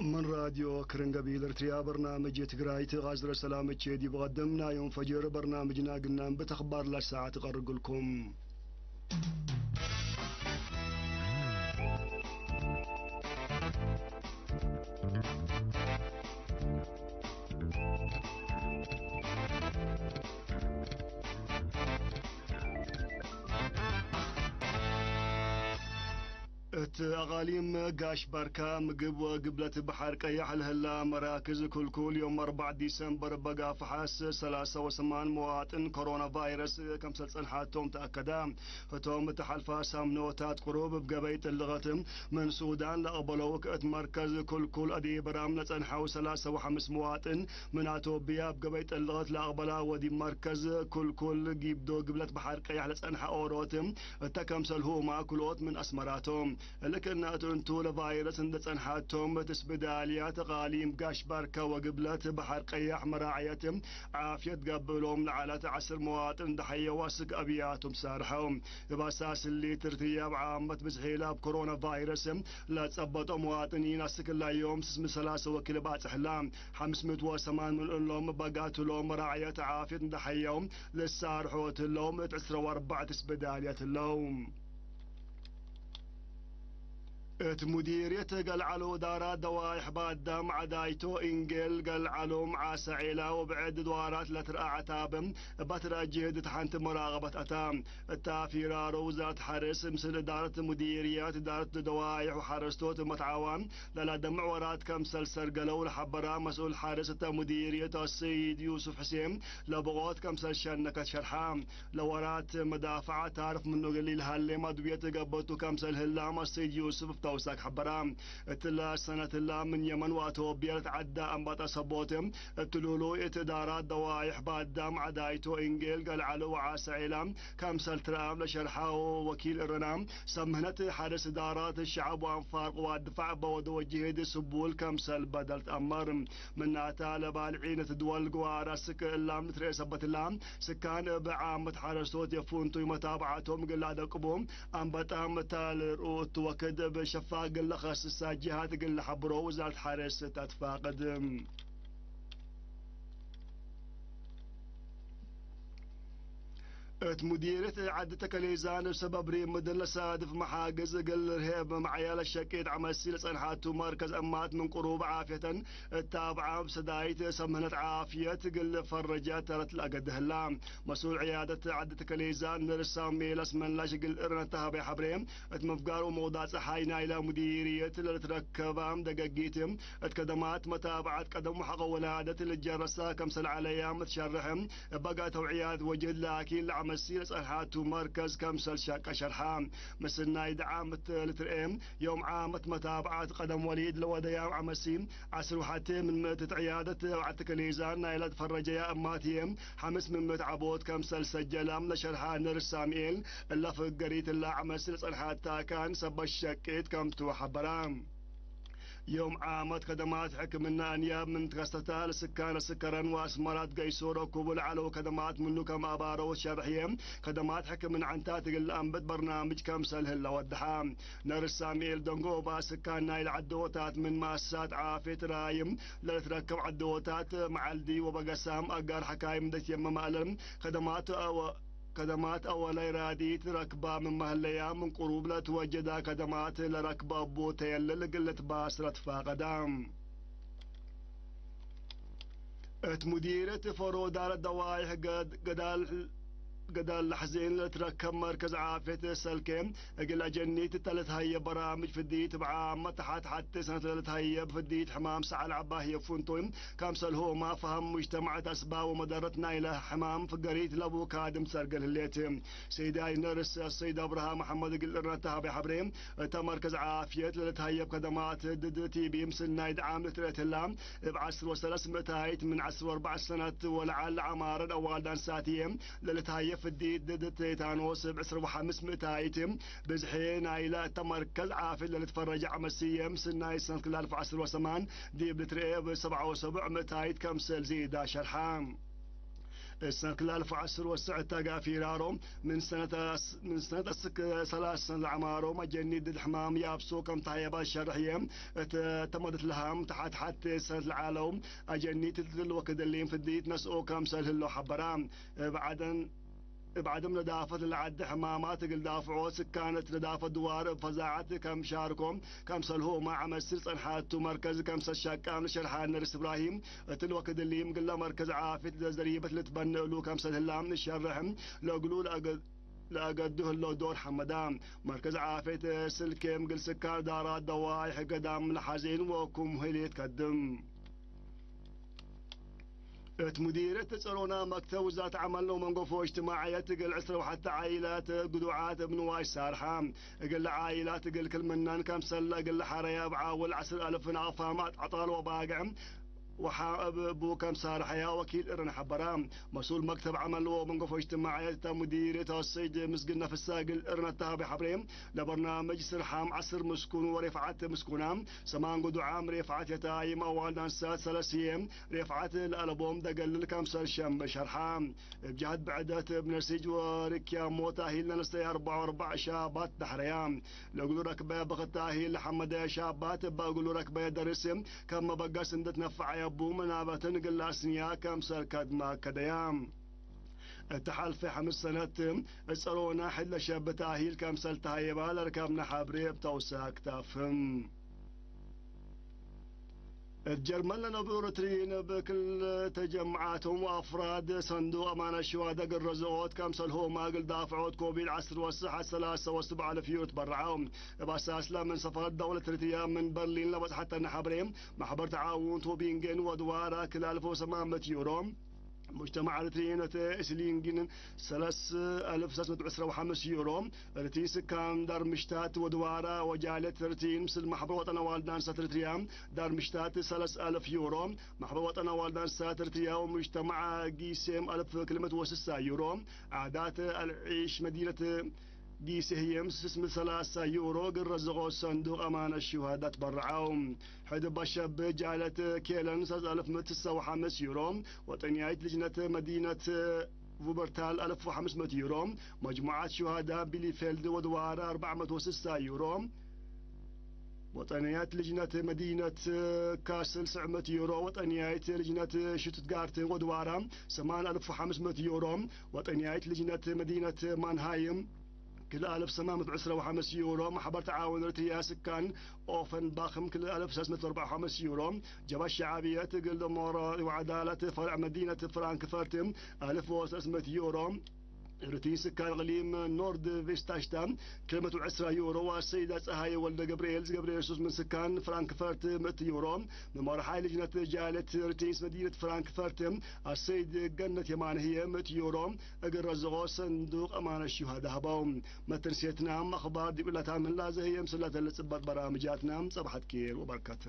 من راديو كرنقبيل ارتريا برنامج تقراي تغازر سلام تشيدي بقدم نايوم فجر برنامج ناقنا بتخبار لساعة تقرقلكم. እቲ ኣቓሊም ጋሽ ባርካ ምግብ ወግብለት ባሕር ቀያሕ ለህላ መራክዝ ኩልኩል ዮም ኣርባዕ ዲሰምበር በጋ ፈሓስ ሰላሳ ወሰማን መዋጥን ኮሮና ቫይረስ ከም ሰልጸንሓቶም ተኣከዳ። እቶም እቲ ሓልፋ ሳምኖታት ቁሩብ ብ ገበይ ጥልቐት ምን ሱዳን ለኣቕበለው ክእት መርከዝ ኩልኩል ኣዲበራም ለጸንሓው ሰላሳ ወሓምስ መዋጥን ምን ኣቶብያ ብ ገበይ ጥልቐት ለኣቕበላ ወዲ መርከዝ ኩልኩል ጊብዶ ግብለት ባሕር ቀያሕ ለጸንሓ ኦሮት እተ ከምሰል ሁማ ኩልኦት ምን ኣስመራቶም። እልክ እናቱ እንቱ ለቫይረስ እንደ ጸንሓቶም ትስብዳልያ ተቓሊም ጋሽ ባርካ ወግብለት ባሕር ቀያሕ መራዕየት ዓፍየት ገብእሎም ለዓላት ዓስር መዋጥን ደሓየዋ ስክ ኣብያቶም ሳርሐው። እባሳ ስሊ ትርትያ ብዓመት ብዝሒላ ብ ኮሮና ቫይረስ ለጸበጦ መዋጥን ኢና ስክላዮም ስስ ምሰላሰ ወኪል ባጽሕላ ሓምስ ምእት ወሰማን ምልእሎም በጋትሎም መራዕየት ዓፍየት እንደሓየው ለሳርሖ ትሎም እት ዕስራ ወኣርባዕተ ስብዳልያ ትለው። እት ሙዲርየት ገልዓሎ ዳራ ደዋይሕ ባዳም ዓዳይቶ ኢንጌል ገልዓሎም ዓሳ ዔላ ወብዕድ ድዋራት ለትርአ ዓታብ እባ ትርአ ጅህድ እት ሓንቲ መራቐበት ኣታ። እታ ፊራሮ ውዛት ሓርስ ምስል እዳረት ሙዲርየት እዳረት ደዋይሕ ወሓረስቶት መትዓዋ ለላደምዕ ወራት ከምሰል ሰርገለው ለሓበራ መስኡል ሓርስ እታ ሙዲርየት ኣሰይድ ዩሱፍ ሕሴን ለብቖት ከምሰል ሸነከት ሸርሓ። ለወራት መዳፍዓ ታርፍ ምኑ ገሊል ሃሌ ማድብየት ገበቱ ከምሰል ህላም ኣሰይድ ዩሱፍ እብ ተውሳክ ሐበራ። እትላ ሰነትላ ምን የመን ወአቶብያ ለትዓዳ ኣንባጣ ሰቦት እትሉሉ እት እዳራ ደዋይሕ ባዳም ዓዳይቶ ኢንጌል ገልዓሎ ወዓሳ ዒላ ከምሰል ትርኣም ለሸርሓ ወኪል እረና ሰምህነት ሓደስ እዳራት ሸዓብ ወአንፋር ቅዋት ድፋዕ በወደ ወጅህድ ስቡል ከምሰል በደል ተአመር። ምናታ ለባልዒ ነቲ ድወል ግዋራ ስክ እላም ንትርኤ ሰበትላ ስካን እብ ዓመት ሓረስቶት የፉንቱይ መታብዓቶም ግላ ደቅቡ ኣንበጣ መታል ርኡ እትወክድ እብ ሸፋ ግለ ኸስሳ ጅሃት ግለ ሓብሮ ውዛርት ሓረስ ተትፋቅድ። እት ሙዲርየት ዓዲ ተከሌዛን ሰበብሪ ምድር ለሳድፍ መሓግዝ እግል ርሄብ መዓያ ለሸቂት ዓመሲ ለጸንሓቱ መርከዝ እማት ምን ቁሩብ ዓፍየተን እታብዓ ብሰዳይት ሰምህነት ዓፍየት እግል ፈረጃ ተረት ለአገድህላ። መስኡል ዕያደት ዓዲ ተከሌዛን ነርስ ሳሙኤል ኣስመላሽ እግል እርነታ ሃበይ ሓብሬ እት መፍጋር ወመውዳእ ጸሓይ ናይላ ሙዲርየት ለልትረከባ ደገጊት እት ከደማት መታብዓት ቀደም ወሐቐ ወላደት ልጀረሳ ከምሰል ዓለያ ምትሸርሐ በጋ ተውዕያት ወጅህድ ላኪን ለዓመሲ ለጸንሓቱ መርከዝ ከምሰል ሸቀ ሸርሓ። ምስናይ ደዓም እት ልትርኤ ዮም ዓመት መታብዓት ቀደም ወሊድ ለወደያም ዓመሲ ዓስር ወሓተ ምን ምእት እት ዕያደት ተባዕት ከሌዛን ናይላ ትፈረጀያ እማት እየ ሓምስ ምን ምእት ዓቦት ከምሰል ሰጀላም ለሸርሓ ነርስ ሳሙኤል እላ ፍገሪት እላ ዓመሲ ለጸንሓታ ካን ሰበት ሸቂት ከምቱ ሓበራ። ዮም ዓመት ከደማት ሕክምና ኣንያብ ምን ትከስተታ ለስካን ለስከረን ወኣስመራት ገይሶ ረኩቡ ለዓለው ከደማት ምኑ ከም ኣባረው ሸርሕየ ከደማት ሕክምና ዕንታት እግል ኣንበት በርናምጅ ከምሰል ህላ ወድሓ። ነርስ ሳሙኤል ደንጎባ ስካን ናይል ዓደወታት ምን ማሳት ዓፌት ራይም ለልትረከብ ዓደወታት መዓልዲ ወበገሳም ኣጋር ሓካይም ደትየመ ማእለል ከደማት ኣወ-፣ ከደማት ኣወላይ ራዲት ረክባ ምን ማህለያ ምን ቁሩብ ለትወጀዳ ከደማት ለረክባ ቦተየለ ለግለት ባስ ለትፋቀዳ። እት ሙዲርየት ፈሮዳር ደዋይሕ ገድ-፣ ገዳል፣ ገዳል ለሕዜን ለትረከብ መርከዝ ዓፍየት ሰልኬ እግል ኣጀኒት እተ ለትሃየ በራምጅ ፍዲት እብ ዓመት ተሓት ሓቲ ሰነት ለትሃየ ብፍዲት ሕማም ሰዓል ዓባህ የፉንቶይ ከምሰል ሆማ ፈሃም ሙጅተማዕ ተስባ ወመደረት ናይለ ሕማም ፍገሪት ለቡ ካድም ሰርገል ህሌት። ሰይዳይ ነርስ ሰይድ ኣብርሃ መሐመድ እግል እርነታ ሃበ ሓብሬ እተ መርከዝ ዓፍየት ለለትሃየብ ከደማት ድድ ቲቢ ምስናይ ደዓም ልትረትላ እብ ዓስር ወሰለስ ምእታይት ምን ዓስር ወኣርባዕ ሰነት ወለዓል ዓማረን ኣዋልዳን ሳትየ ለልትሃየ ፍዲት ድድ ቴታኖስ እብ ዕስር ወሓምስ ምእታይት ብዝሒ ናይላ እተ መርከዝ ዓፍየት ለልትፈረጀ ዓመት ስየ ምስናይ ሰነት ክላልፍ ዓስር ወሰማን ዲብ ልትርኤ እብ ሰብዓ ወሰቡዕ ምእታይት ከምሰል ዚዳ ሸርሓ። እሰን ክላልፎ ዓስር ወስዕ እታ ጋፊራሮ ምን ሰነተ ምን ሰነተ ስክ ሰላስ ሰን ለዓማሮ መጀኒ ድድ ሕማም ያብሶ ከም ታየባ ሸርሕየ እተ ተመደት ለሃም ተሓት ሓት ሰነት ለዓለው ኣጀኒ ትትል ወክደሌም ፍዲት ነስኦ ከም ሰልህሎ ሓበራ። እብ ዓደን እብ ዓደም ለዳፈት ለዓዲ ሕማማት እግል ዳፍዖ ስካነት ለዳፈት ድዋር እብ ፈዛዓት ከም ሻርኮ ከም ሰልሆማ ዓመስር ጸንሓቱ መርከዝ ከም ሰሻቃም ሸርሓ ነርስ እብራሂም እትል ወክድሊም ግለ መርከዝ ዓፊት ለዘሪበት ልትበንእሉ ከም ሰልህላም ንሸርሕም ለእግሉ ለአገ-፣ ለአገዱ ህሎ ዶር ሐመዳ። መርከዝ ዓፊት ስልኬም ግል ስካር ዳራ ደዋይ ሕገዳም ለሐዜን ወኩም ህሌት ከድም። እት ሙዲርየት ጸሮና መክተብ ውዛት ዓመል ነው መንጎፎ እጅትማዕየት እግል ዕስራ ወሓተ ዓኢላት ግዱዓት እብ ንዋሽ ሳርሓ። እግል ዓኢላት እግል ክልምናን ከምሰል እግል ሐረያ እብ ዓውል ዓስር አልፍ ናቕፋ ማዕጣጣል ወባግዕ ወሓ እብ ቡ ከም ሳርሐያ ወኪል እርን ሐበራ። መስኡል መክተብ ዓመል ወመንጎፎ እጅትማዕየት እታ ሙዲርየት አሰይድ ምስግን ነፍሳ እግል እርን አተሃቢ ሐብሬ ለበርናምጅ ስርሓም ዓስር ምስኩን ወሬፍዓት ምስኩና ሰማን ጉዱዓም ሬፍዓት የታይም አዋልድ አንስታት ሰለስየ ሬፍዓት ለአለቦም ደገልል ከምሰል ሸም ሸርሓ። እብ ጀሃት ብዕደት እብ ነሲጅ ወርክያ ሞት አሂል ነነስተይ አርባዕ ወአርባዕ ሻባት ዳሕረያ። ለእግሉ ረክበ በኽት አሂል ለሐመደ ሻባት እባ እግሉ ረክበ ደርስ ከም መበገስ እንድትነፈዐ የቡ መናበትን ግላስንያ ከምሰል ከድማ ከደያ። እተ ሐልፈ ሐምስ ሰነት እጸሮና ሕለ ሸብት አሂል ከምሰል ተሃየባ ለርከብነ ሐብሬ እብ ተውሳክ ታፍም። እት ጀርመን ለነብሩ ኤርትርይን እብ ክል ተጀምዓቶም ወአፍራድ ሰንዱቅ አማነ ሽዋደ እግል ረዝኦት ከምሰልሆማ እግል ዳፍዖት ኮቪድ ዓስር ወስሕ ሰላሰ ወስብ አልፍ ዩሮ ትበርዓው። እብ አሳስ ለምን ሰፋረት ደውለት ኤርትርያ ምን በርሊን ለበጽሐተነ ሐብሬ ማሕበር ተዓውን ቶቢንጌን ወድዋራ ክል አልፍ ወሰማመት ዩሮ ሙጅተማዕ ኤርትርይን እት እስሊንግን ሰለስ አልፍ ሰለስ መት ዕስራ ወሐምስ ዩሮ። ርቲ ስካን ዳርምሽታት ወድዋራ ወጃለት ርቲን ምስል ማሕበር ወጠን አዋልድ አንስታት ኤርትርያ ዳርምሽታት ሰለስ አልፍ ዩሮ። ማሕበር ወጠን አዋልድ አንስታት ኤርትርያ ወሙጅተማዕ ጊሴም አልፍ ክልመት ወስሳ ዩሮ። ዓዳት አልዒሽ መዲነት ጊሴ ህየም ስስ ምት ሰላሳ ዩሮ እግል ረዝቆ ሰንዱቅ አማነ ሽሃዳ ትበርዓው። ሕድ ባሸብ ጃለት ኬለን ሰስ አልፍ ምት ስሳ ወሐምስ ዩሮ። ወጠንያይት ልጅነት መዲነት ቡበርታል አልፍ ወሐምስ መት ዩሮ። መጅሙዓት ሽሃዳ ቢሊፌልድ ወድዋራ አርባዕ መት ወስሳ ዩሮ። ወጠንያይት ልጅነት መዲነት ካስል ስዕ መት ዩሮ። ወጠንያይት ልጅነት ሽቱትጋርት ወድዋራ ሰማን አልፍ ወሐምስ መት ዩሮ። ወጠንያይት ልጅነት መዲነት ማንሃይም ክልተ አልፍ ሰማን መት ዕስራ ወሐምስ ዩሮ። ማሕበር ተዓውን ርትያ ስካን ኦፈንባኽም ክልተ አልፍ ሰለስመት ወአርባዓ ወሐምስ ዩሮ። ጀብሃት ሸዓብየት እግል ዲሞክራሲ ወዓዳለት ፈርዕ መዲነት ፍራንክፈርት አልፍ ወሰለስመት ዩሮ። ርቲ ስካን እቅሊም ኖርድ ቬስታሽታ ክልተ መት ዕስራ ዩሮ። ወአሰይዳ ፀሃየ ወልደ ገብርኤል ዝገብረ የሱስ ምን ስካን ፍራንክፈርት ምእት ዩሮ። መመርሓይ ልጅነት ጃለት ርቲንስ መዲነት ፍራንክፈርት አሰይድ ገነት የማነ ህየ ምእት ዩሮ። እግል ረዝቆ ሰንዱቅ አማነ ሽሃዳ ህበው። መተንሴትና አኽባር ዲብላታ ምህላ ዘህየም ስለተ ለጽበጥ በራምጃትና ጸብሐት ኬር ወበረከት።